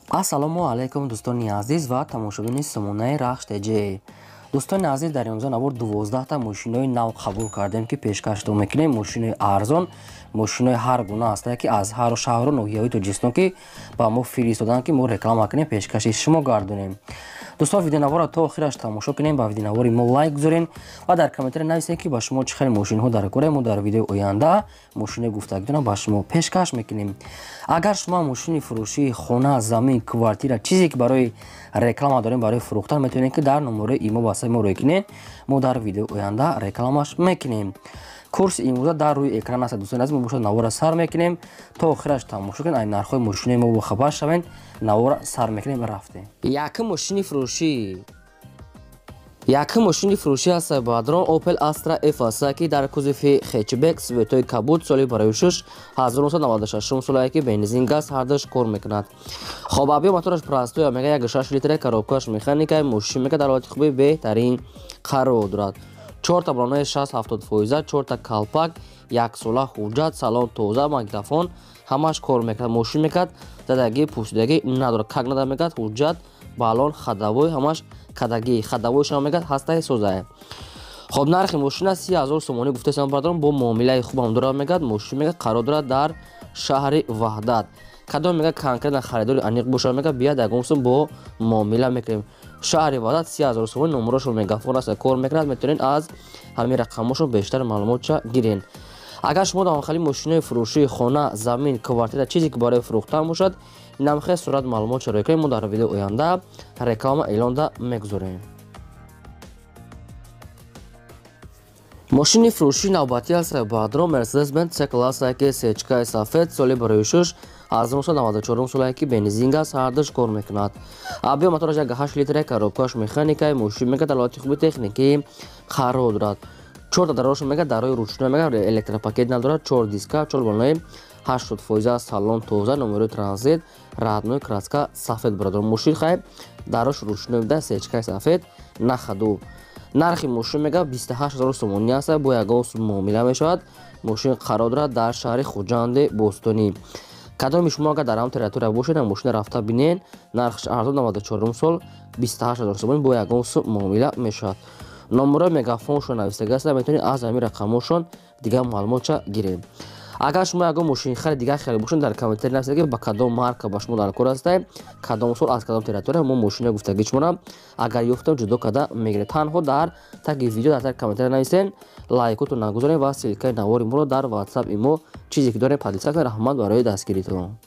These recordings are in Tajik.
Ассалому алайкум, дӯстони азиз ва тамошобини сомонаи Рахш ТЖ. Дӯстони азиз, дар имрӯза навор 12та мошинои нав қабул кардем, ки пешкаштон мекунем. Мошинои арзон, мошинои ҳар гуна ҳастанд, ки аз ҳар шаҳру ноҳияҳои Тоҷикистон ки ба мо фиристоданд, ки мо реклама кунем, пешкаши шумо гардонем. Дӯстон, видеонаворро то охираш тамошо кунем, ба видеонавори мо лайк гузорен ва дар комментария нависед, ки ба шумо чӣ хел мошинҳо дар кора. Мо дар видеои оянда мошинои гуфтагитонро ба шумо пешкаш мекунем. Агар шумо мошини фурӯшии хона, замин, квартира, чизе ки барои реклама дорем, барои фурӯхтан, метавонед, ки дар номерои имо васаи мо рӯй кунед. Мо дар видеои оянда рекламаш мекунем. Курси имрӯза дар рӯи экран аст. Дӯстони азиз, мо бошад навора сар мекунем, то охираш тамошо кунед, ай нархҳои мошинои мо бохабар шавед. Навора сар мекунем, рафтем. Якум мошини фурӯшӣ аст, бадрон, Opel Astra F аст, ки дар кузови хэтчбек, цветои кабуд, соли барои 1996 солае, ки бензин, газ ҳардаш кор мекунад. Хоб, объём мотораш простой мега 1,6 литра, коробкаш механика. Мошин мега дар ҳолати хуби беҳтарин қарор дорад. Чорта балонаи 60-70 фоиза, чорта калпак, яксола ҳуҷҷат, салон тоза, магнитофон ҳамаш кор мекунад. Мошин мекард, задагӣ, пӯсидагӣ надорад, как нада мекард. Ҳуҷҷат, балон, ходовой ҳамаш кадагӣ, ходовойшам мекард ҳастаи созае. Хоб, нархи мошина 30 000 сомонӣ гуфтаистам, бардорам, бо муомилаи хубам дорад. Мегӯяд, мошин мегӯяд қарор дорад дар шаҳри Ваҳдат. Кадом мега конкретно харидори аниқ бошад, мега биёд, ягон сум бо муомила мекунем. Шаҳри Ваҳдат, 30 000 сомонӣ. Номерошон мегафон аст, кор мекунад, метавонед аз ҳамин рақамҳошон бештар маълумотша гирен. Агар шумо дар хали мошинои фурӯшии хона, замин, квартира, чизе ки барои фурӯхтан бошад, инамхел сурат маълумотша рӯй кунем, мо дар видеои оянда реклама эълонда мегузорем. Мошини фурӯшии навбатӣ аст, баъдро, Mercedes-Benz C-класс, ки сечкаи сафед, соли барои 1994 солае, ки бензин, газ ҳардаш кор мекунад. Объём мотораш 1,8 литра, коробкаш механикаи. Мошин мега дар ҳолати хуби техникӣ қарор дорад. Чорта дарош мега дарои ручной, мега электропакет надорад. Чор диска, чор балонаи 80%, салон тоза, номерои транзит родной, краска сафед. Бародар, мошин хай дарош ручной буда, сечкаи сафед, на ходу. Нархи мошин мега 28 000 сомонӣ аст, бо ягон сум муомила мешавад. Мошин қарор дорад дар шаҳри Хуҷанди бостонӣ. Кадоми шумо агар дар ҳам территория бошед, мошина рафта бинен. Нархш арзон, 94 сол, 28 000 сомонӣ, бо ягон сум муомила мешавад. Номерои мегафоншон навистага аст, метавонед аз ҳамин рақамҳошон дигар маълумотша гирем. Агар шумо ягон мошинхари дигар хеле бошед, дар комментарий нависед, ки ба кадом марка ба шумо дар кор ҳастед, кадом сол, аз кадом территория. Мо мошина гуфтагии шуморо агар ёфтем, ҷудо карда мегирем. Танҳо дар таги видео, дар таги комментарий нависен, лайкотон нагузорем ва ссылкаи навори моро дар ватсап, имо, чизе ки дорем, поделиться кунед. Раҳмат барои дастгиритон.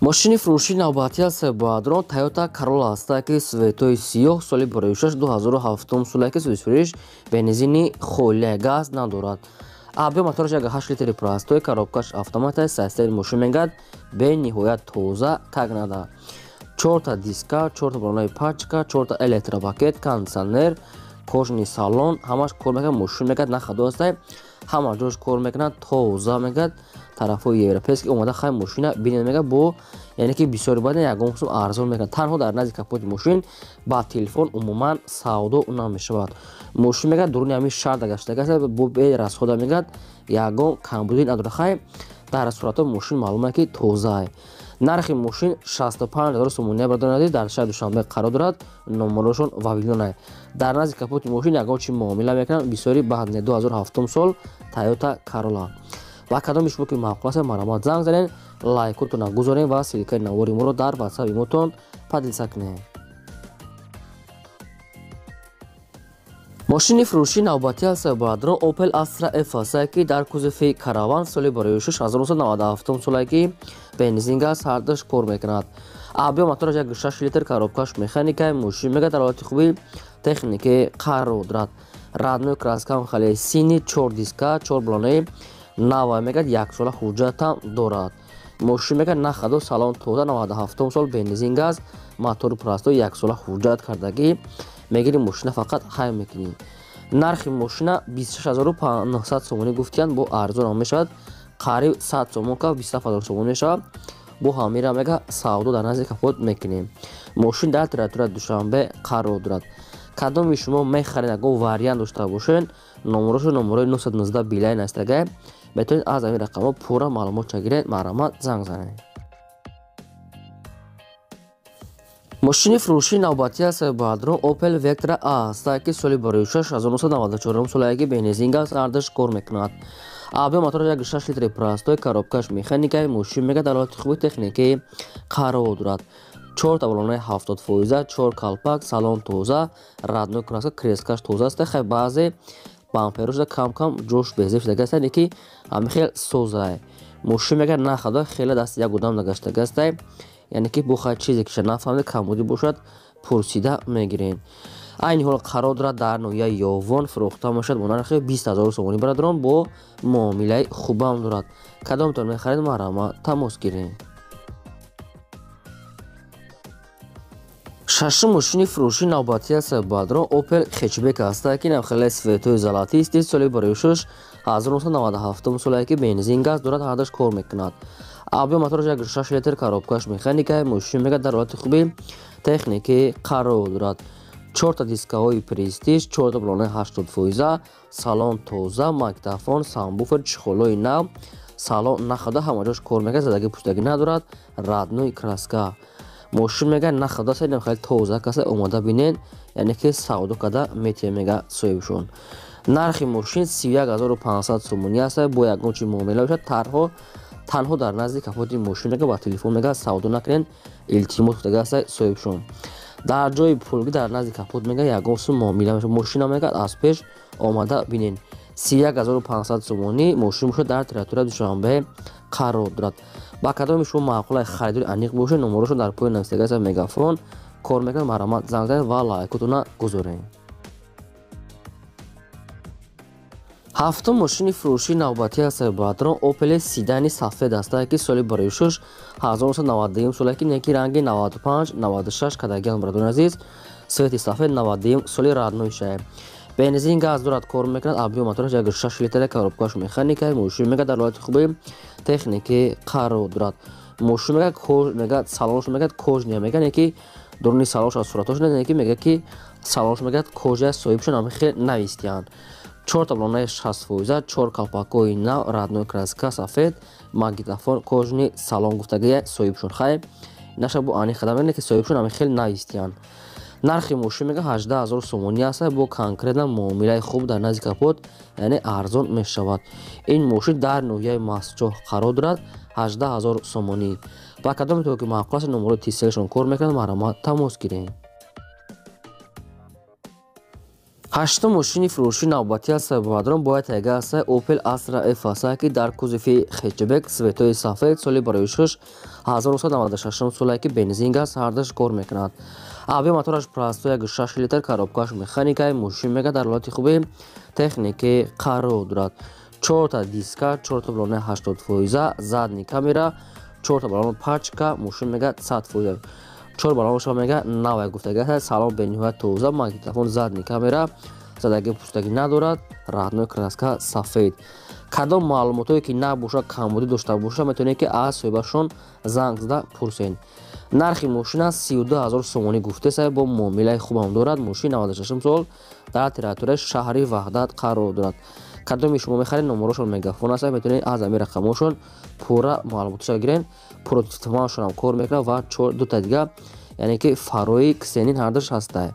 Мошини фурӯшии навбатӣ аст, баъдрон, Toyota Corolla аст, ки цветои сиёҳ, соли барои 2007 соле, ки сӯзишфурӯш, бензини холия, газ надорад. Объём мотораш 1,8 литри простой, коробкаш автомат аст. Состояние мошин мегӯяд бениҳоят тоза, как надо. Чорта диска, чорта балонаи пачка, чорта электропакет, кондиционер, кожаный салон ҳамаш кор мекунад. Мошин мегӯяд на ходу аст, ҳама ҷош кор мекунад, тоза. Мегӯяд тарафҳои европейский омада хай мошина бинед. Мегӯяд бо яъне ки бисёри баъд ягон сум арзон мекунад. Танҳо дар назди капоти мошин ба телефон умуман савдо намешавад. Мошин мегӯяд дуруни ҳамин шарта гаштага аст, бо берасхода, мегӯяд ягон камбудӣ надорад. Хай, дар суратҳо мошин маълум ки тозаа. Нархи мошин 65 000 сомонӣ, бародари азиз. Дар шаҳри Душанбе қарор дорад, номерошон Вавилона. Дар назди капоти мошин ягон чи муомила мекунанд, бисёри баъд. 2007 сол, Toyota Corolla. Ва кадоми шумо ки маъқул аст, марҳамат, занг занед, лайкотона гузорем ва ссылкаи навори моро дар ватсап, имотон поделиться кунед. Мошини фурӯшии навбатӣ аст, баъдро, Opel Astra F аст, ки дар кузови караван, соли барои 1997 соле, ки бензин, газ ҳардаш кор мекунад. Объём мотораш 1,6 литр, коробкаш механика. Мошин мега дар ҳолати хуби техникӣ қарор дорад. Родной краскам хеле синий, чор диска, чор балонаи нава, мегӯяд яксола ҳуҷҷатам дорад. Мошин мегӯяд на ходу, салон тоза, 97 сол, бензин, газ, мотори простой, яксола ҳуҷҷат кардагӣ. Мегири мошина, фақат хай мекунӣ. Нархи мошина 26 900 сомонӣ гуфтиянд, бо арзонам мешавад, қариб 100 сомон ка 27 000 сомонӣ мешавад. Бо ҳамира мега савдо дар назди капот мекунем. Мошин дар территорияи Душанбе қарор дорад. Кадоми шумо мехаред, ягон вариант дошта бошед, номерошо номерои 919 билайн астага. Метавонед аз ҳамин рақамҳо пурра маълумот гиред, марҳамат занг занед. Мошини фурӯшии навбатӣ аст бародарон Opel Vectra A аст, ки соли 2006 1994 солае ки бензин газ ардаш кор мекунад. Объем мотораш 1.6 литри простой, коробкаш механикаи, мошин мега дар ҳолати хуби техникӣ қарор дорад. 4 таблонаи 70%, 4 калпак, салон тоза, родной краска, крескаш тоза аст. Хай баъзе бамперош кам-кам ҷош безеб шудагӣ аст, ки ҳамин хел созае. Мошин мега нахада хеле дасти як одам нагаштагӣ аст, яъне ки бухай чизе ки нафаҳмед камбудӣ бошад пурсида мегиред. Айни ҳол қарор дорад дар ноҳияи Ёвон, фурӯхта мешавад бо нархи 20 000 сомонӣ бародарон, бо муомилаи хубам дорад. Кадомтон мехаред, марҳамат тамос гиред. Шашум мошини фурӯшии навбатӣ аст бародарон Opel Hatchback аст, ки навхеле светои золотистый, соли 2006 1997 солае ки бензин газ дорад, ҳардаш кор мекунад. Объем мотораш 1.6 литр, коробкаш механика, мошин мега дар ҳолати хуби техникӣ қарор дорад. 4 дискаҳои престиж, 4 таблонаи 80%, салон тоза, магнитофон, самбуфер, чехолои нав, салон нахада ҳама ҷош кор мекунад, задагӣ пуштагӣ надорад, родной краска. Мошин мега нахада сайдам хеле тоза каса омода бинед, яъне ки савдо карда метиҳем мега соҳибшон. Нархи мошин 31500 сомонӣ аст, бо ягон чи муомила бошад, танҳо дар назди капоти мошин мега ба телефон мега савдо накунед, илтимос гуфтага аст соҳибшон. Дар ҷои пулгӣ дар назди капот мега ягон сум муомила мешавад. Мошина мега аз пеш омада бинед. 31500 сомонӣ мошин бошад, дар территорияи Душанбе қарор дорад. Ба кадоми шумо маъқулаи харидори аниқ бошед, номерошон дар поён навиштага аст, мегафон кор мекунад, марҳамат занг занед ва лайкотона гузоред. Ҳафтум мошини фурӯшии навбатӣ аст бародарон Opel седани сафед аст, ки соли 2006 1992 соле ки неки ранги 95 96 кадагиан бародарони азиз, свети сафед 92 соли родной шае. Бензин газ дорад, кор мекунад, объем мотораш 1.6 литр, коробкаш механика, мошин мега дар ҳолати хуби техникӣ қарор дорад. Мошин мега кож мега салонш мега кожния мега, не ки дуруни салонш аз суратош не ки мега ки салонш мега кожа соҳибшон ҳам хел навистиянд. 4 таблонаи 60%, 4 калпакҳои нав, родной краска сафед, магнитофон, кожни салон гуфтагия соҳибшон. Хай наша бо ани хадам не ки соҳибшон ҳам хел навистиянд. Нархи мошин мега 18000 сомонӣ аст, бо конкретно муомилаи хуб дар назди капот, яъне арзон мешавад. Ин мошин дар ноҳияи Мастчоҳ қарор дорад, 18000 сомонӣ. Ба кадоме ки маъқул аст, номерои тиселшон кор мекунад, марҳамат тамос гиред. Ҳаштум мошини фурӯшии навбатӣ аст бародарон бояд тайга аст Opel Astra F аст, ки дар кузови хэтчбек светои сафед, соли 2006 1996 соле ки бензин газ ҳардаш кор мекунад. Объем мотораш простой 1.6 литр, коробкаш механика, мошин мега дар ҳолати хуби техникӣ қарор дорад. 4 диска, 4 таблонаи 80%, задний камера, 4 таблона пачка, мошин мега 100%. 4 балоншо мега навай гуфтага, салон бениҳоят тоза, магнитофон, задний камера, задагӣ пустагӣ надорад, родной краска сафед. Кадом маълумотое ки набошад, камбудӣ дошта бошад, метавонед ки аз соҳибашон занг зада пурсед. Нархи мошина 32000 сомонӣ гуфтеса, бо муомилаи хубам дорад. Мошин 96 сол дар территорияи шаҳри Ваҳдат қарор дорад. Кадоми шумо мехаред, номерошон мегафон аст, метавонед аз ҳамин рақамҳошон пурра маълумоташро гиред. Противотуманшон ҳам кор мекунад ва дута дига, яъне ки фарои ксенин ҳардаш ҳастанд.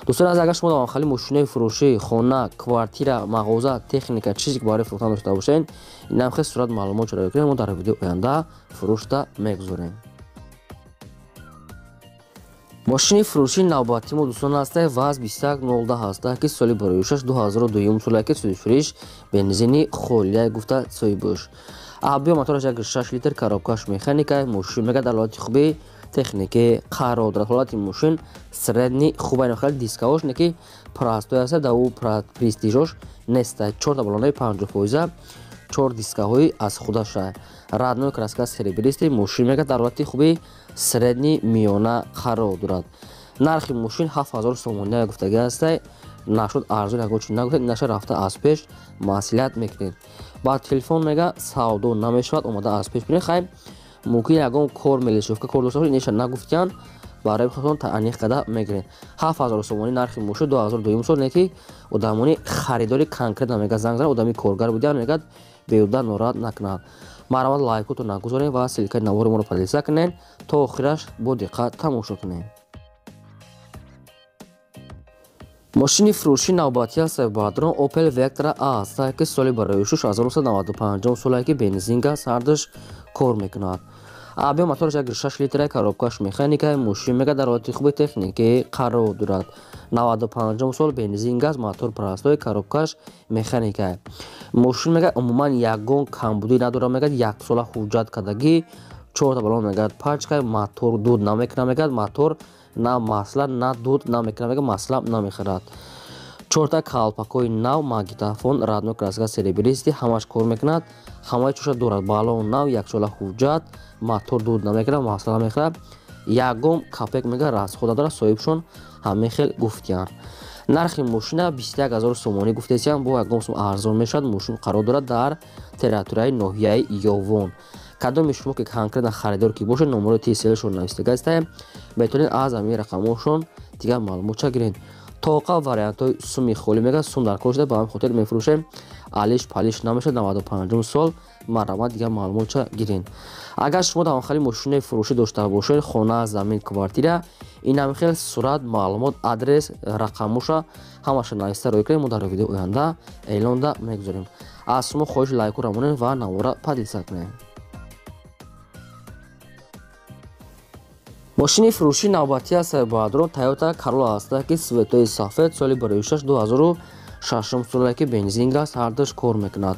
Дӯстони азиз, агар шумо дар хали мошинаи фурӯшӣ, хона, квартира, мағоза, техника, чизе ки барои фурӯхтан дошта бошед, инам хел сурат маълумот чора кунед, мо дар видеои оянда фурӯшта мегузорем. Мошини фурӯшии навбатӣ мо дӯстон аст ВАЗ 2110 аст, ки соли 2006 2002 соле ки фурӯш бензини холия гуфта соҳибш. Объем мотораш 1.6 литр, коробкаш механика, мошин мега дар ҳолати хуби техникӣ қарор дорад. Ҳолати мошин средний хуба, хеле дискаҳош не ки простой аст, да ӯ престижош нест. 4 таблонаи 50%, 4 дискаҳои аз худаша. Родной краска серебристый, мошин мега дар ҳолати хуби средний миёна қарор дорад. Нархи мошин 7000 сомонӣ гуфтагӣ аст. Нашуд арзон ягон чи нагуфтед, наша рафта аз пеш маслиҳат мекунед. Ба телефон мега савдо намешавад, омада аз пеш бинед. Хай мумкин ягон кор мелешовка кор дошта бошед, инаша нагуфтиянд, барои худтон аниқ карда мегиред. 7000 сомонӣ нархи мошин 2002 сол, не ки одамони харидори конкретно мега занг зад, одами коргар будиянд, мегӯяд беҳуда нороҳат накунад. Марҳамат, лайкотон нагузоред ва ссылкаи навори моро поделиться кунед, то охираш бо диққат тамошо кунед. Мошини фурӯши навбатӣ аст бародарон Opel Vectra A аст, ки соли барои 1995 соле ки бензин газ ҳардуш кор мекунад. Объем мотораш 1.6 литра, коробкаш механика, мошин мега дар ҳолати хуби техникӣ қарор дорад. 95 сол, бензин газ, мотор простой, коробкаш механика. Мошин мега умуман ягон камбудӣ надорад, мега як сола ҳуҷҷат кардагӣ, чорта балон мега пачка, мотор дуд намекунад, мега мотор на масла на дуд намекунад, мега масла намехӯрад. Чорта калпакҳои нав, магнитофон, родной краска, серебристый, ҳамаш кор мекунад, ҳамаи чӯша дорад, балон нав, яксола ҳуҷҷат, мотор дуд намекунад, масла намехӯрад, ягон капек мега расход надорад, соҳибшон ҳамин хел гуфтиянд. Нархи мошина 21 000 сомонӣ гуфтесиянд, бо ягон сум арзон мешавад. Мошин қарор дорад дар территорияи ноҳияи Ёвон. Кадоми шумо ки конкретно харидор ки бошед, номерои ТСЛшон навистага ҳастаем, метавонед аз ҳамин рақамҳошон дигар маълумотча гиред. Тоқа вариантҳои суми холӣ мега сум дар кор шуда, ба ҳамин хотир мефурӯшем, алиш палиш намешавад. 95 сол, марҳамат, дигар маълумотча гиред. Агар шумо дар хели мошинаи фурӯшӣ дошта бошед, хона, замин, квартира, ин ҳамин хел сурат, маълумот, адрес, рақамоша ҳамаша нависта рӯй кунед, мо дар видеои оянда эълонда мегузорем. Аз шумо хоҳиш лайкура монед ва навора поделиться кунед. Мошини фурӯши навбатӣ аст бародарон Toyota Corolla аст, ки светои сафед, соли барои 2006 соле ки бензин газ ҳардуш кор мекунад.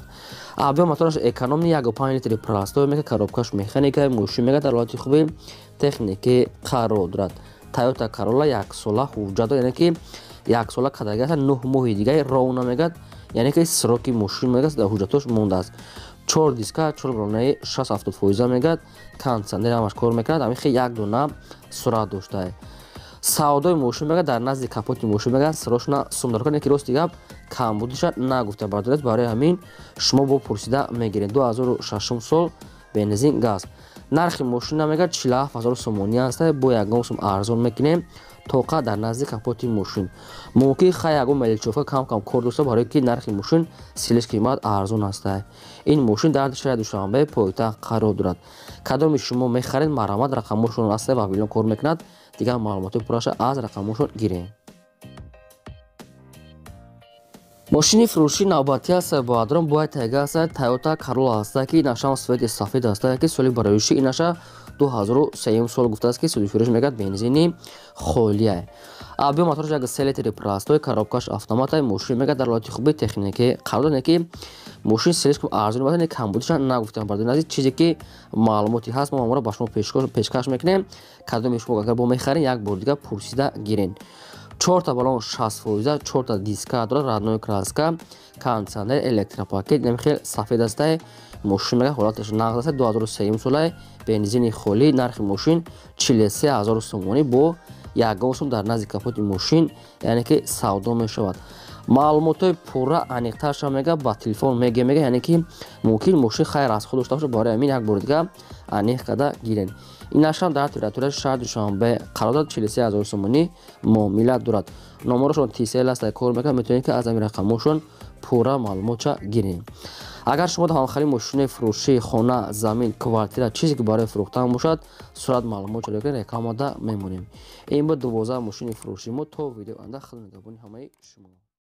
Объем мотораш экономный, 1.5 литри простой мега, коробкаш механика, мошин мега дар ҳолати хуби техникӣ қарор дорад. Toyota Corolla як сола ҳуҷҷат дорад, яъне ки як сола кадаги аст, 9 моҳи дигаи ров намегад, яъне ки сроки мошин мега дар ҳуҷҷатош мондааст. 4 диска, 4 балонаи 60-70% мегад, кондиционер ҳамаш кор мекунад, ҳамин хел як дона сурат доштае. Савдои мошин мега дар назди капоти мошин мега сирошна сум дар кор, ки рости гап камбудиша нагуфта бардоред, барои ҳамин шумо бо пурсида мегиред. 2006 сол, бензин газ. Нархи мошина мега 47 000 сомонӣ аст, бо ягон сум арзон мекунем, тоқа дар назди капоти мошин. Мумкин хай ягон мелчофка кам-кам кор дошта, барои ки нархи мошин силиш қимат арзон аст. Ин мошин дар шаҳри Душанбе пойтахт қарор дорад. Кадоми шумо мехаред, марҳамат, рақамҳошон аст ва вилон кор мекунад, дигар маълумоти пурраша аз рақамҳошон гиред. Мошини фурӯши навбатӣ аст бародарон бояд тайга аст Toyota Corolla аст, ки инашам свети сафед аст, ки соли бароиши инаша 2003 сол гуфтааст, ки соли фурӯш мегад бензини холия. Объем мотораш 1.3 литри простой, коробкаш автомат, мошин мега дар ҳолати хуби техникӣ қарор дорад, ки мошин слишком арзон бошад, не камбудиша нагуфтам бародарон азиз, чизе ки маълумоти ҳаст мо амро ба шумо пешкаш мекунем. Кадоми шумо агар бо мехаред, як бор дигар пурсида гиред. 4 балон 60%, 4 диска дорад, родной краска, кондиционер, электропакет, ин хел сафед аст. Мошин мега ҳолаташ нағз аст, 2003 солаи, бензини холӣ, нархи мошин 43 000 сомонӣ бо ягон сум дар назди капоти мошин, яъне ки савдо мешавад. Маълумотҳои пурра аниқтарша мега ба телефон меге, мега, яъне ки мумкин мошин хайр аз худ дошта бошад, барои ҳамин як бор дига аниқ карда гиред. Инашам дар территорияи шаҳри Душанбе қарор дорад, 43 000 сомонӣ муомила дорад. Номерошон ТСЛ аст, кор мекунад, метавонед ки аз ҳамин рақамҳошон пурра маълумотча гиред. Агар шумо дар ҳамхели мошинаи фурӯши хона, замин, квартира, чизе ки барои фурӯхтан бошад, сурат маълумот ҷалб кунед, рекламада мемонем. Ин буд 12 мошини фурӯши мо. То видео оянда, худо нигаҳбони ҳамаи шумо.